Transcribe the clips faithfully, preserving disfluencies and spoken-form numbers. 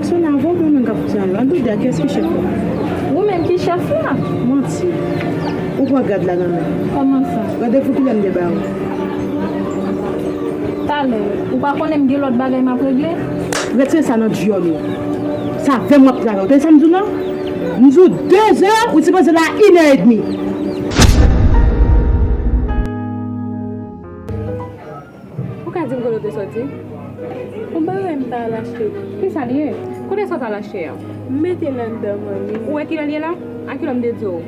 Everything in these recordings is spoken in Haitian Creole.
Sona, avè w menm k ap fonksyone la, an nou di a kiyès ki chèf la? Ou menm ki chèf la? Manti. Ou pran gad la nan men. Kòman sa? Randevou kilè m te ba ou? Talè. Ou pa konnen m gen lòt bagay m ap regle? Retire sa nan dyòl ou. Se avè m w ap travay. Ou tande sa m di w lan? M di w de zè, ou sipoze la inè edmi. Ou ka di m kote w te soti? Yon bagay m ta al achte, manmi. Kisa l ye? Kote sa w t al achte a? M mete l anndan, manmi. Ou wè kilè l ye la? A kilè m te di w?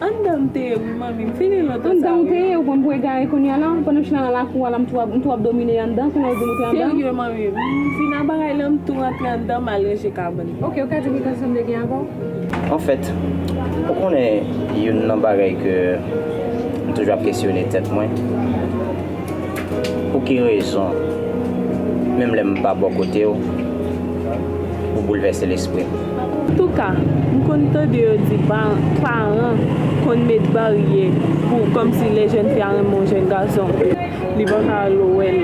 Anndan m te ye, wi, manmi. M fini lontan sa, wi. Anndan w te ye, ou konn pou egare kounye a la? Pandan w chita nan lakou a la, m tou ap, m tou ap domine anndan, kounye a ou di m ou te anndan? Serye, manmi. M fin a bagay la, m tou rantre anndan, m al ranje kabann. Ok, ou ka di m ki konvèsasyon m te gen avè w? Anfèt, ou konnen youn nan bagay ke m toujou ap kesyone tèt mwen, pou ki rezon, menm lè m pa bò kote w, ou boulvèse lespri m? Antouka, m konn tande yo di pa-, paran konn met baryè pou, kòmsi lè jèn fi a renmen yon jèn gason, li pa ka al wè l,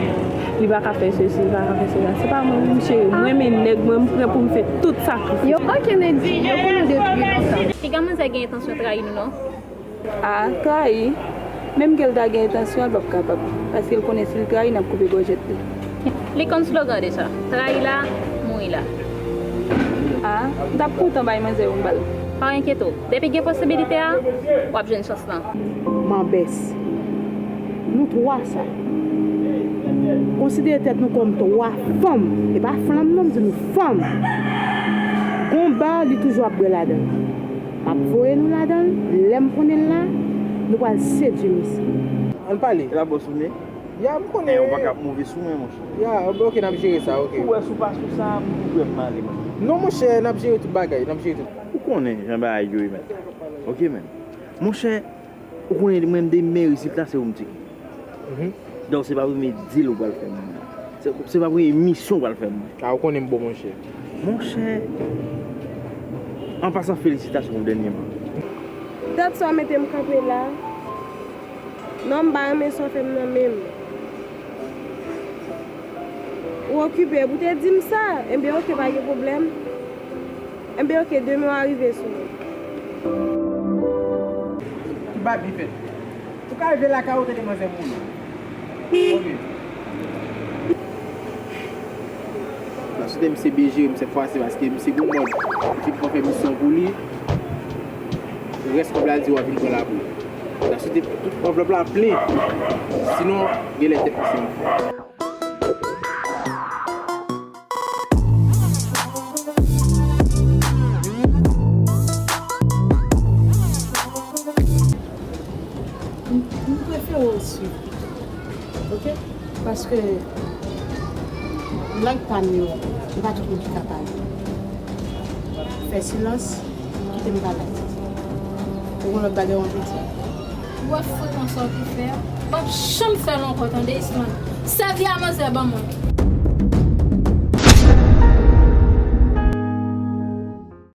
li pa ka fè sesi, li pa ka fè sela. Se pa mwen, wi, cheri. M renmen nèg mwen, m prè pou m fè tout sakrifis. Yo, ok, Neddy, yo konn ou depi lontan. Piga manzè gen entansyon trayi nou, non. A, trayi? Menm ke l ta gen entansyon an, l p ap kapab. Paske l konnen si l trayi, n ap koupe gòjèt li. Li konn slogan deja. Trayi la, mouri la. A, m t ap kontan bay manzè yon bal. Pa enkyete w. Depi gen posibilite a, w ap jwenn chans lan. Manbès. Nou twa sa. Konsidere tèt nou kòm twa fanm. E pa flanm non, m di nou fanm. Gon ba, li toujou ap bwè ladan l. M ap voye nou ladan l, lè m konnen l la, nou pral sedui misye. Ann pale. E la bòs ou ye? Ya, m konnen. Eh, ou pa ka ap move sou mwen, monchè. Ya, ok, n ap jere sa, ok. Ou wè sou pa sou sa, m tou prè m ale, man. Non, monchè, n ap jere tout bagay, n ap jere tout. Ou konnen jan bagay yo ye, men. Ok, men. Monchè, ou konnen mwen m demere isit la, se ou m tcheke. Mhm. Donk, se pa premye deal ou pral fè mwen. Se, se pa premye misyon ou pral fè mwen. A, ou konnen m bon, monchè. Monchè, an pasan, felisitasyon pou dènyèman. Dat sa w mete m kanpe la. Non, m pa renmen sa w fè m nan menm. Ou okipe, epi w te di m sa. Enben, ok, pa gen pwoblèm. Enben, ok, demen w a rive sou mwen. Ki babi fèt? Ou ka rive lakay ou tande manzè mouri. Ok. N ap swete misye byen jere m sèt fwa si, paske misye gon mòd. Li fin pran fè misyon pou li. Rès kòb la di w ap vin pran l apre. N ap swete tout anvlòp la plen. Sinon, genlè tèt misye anfle. M, m prefere w swiv pito. Ok? Paske blag pa m yo, e pa tout moun ki ka pale. Fè silans, kite m pale ak Titi. Ou gon lòt bagay w anvi di? Ou wè frekans sa w te fè a? W p ap janm fè l ankò, tande, Island. Sèvi a manzè ban mwen.